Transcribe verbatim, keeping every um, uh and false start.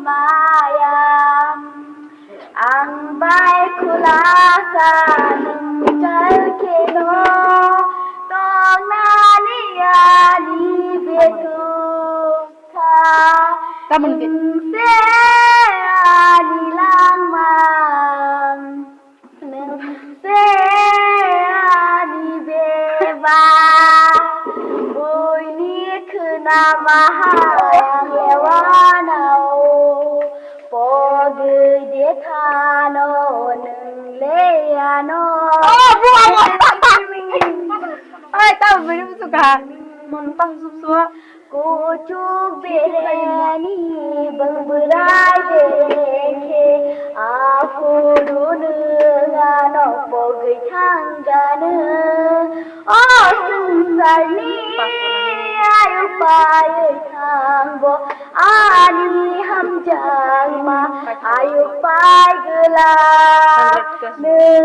maya. Ang bai khulasa nwng chal kheno tongnani ani bethuk kha. Tamoni de. Nwng se ani langma, nwng se ani beba, buini khwnama hai ang lewanao. Pogwi de thano nwng le ano. Oh, buang. Oi, tamo bini busu kaha. Mon tang sup suwa. Kuchuk bereni bang berai berekhe. Aphuru nwng ano pogwi thangganw. O swngcharni ayuk paiwi thangbo ani hamjakma ayuk pai gwlak. Nwng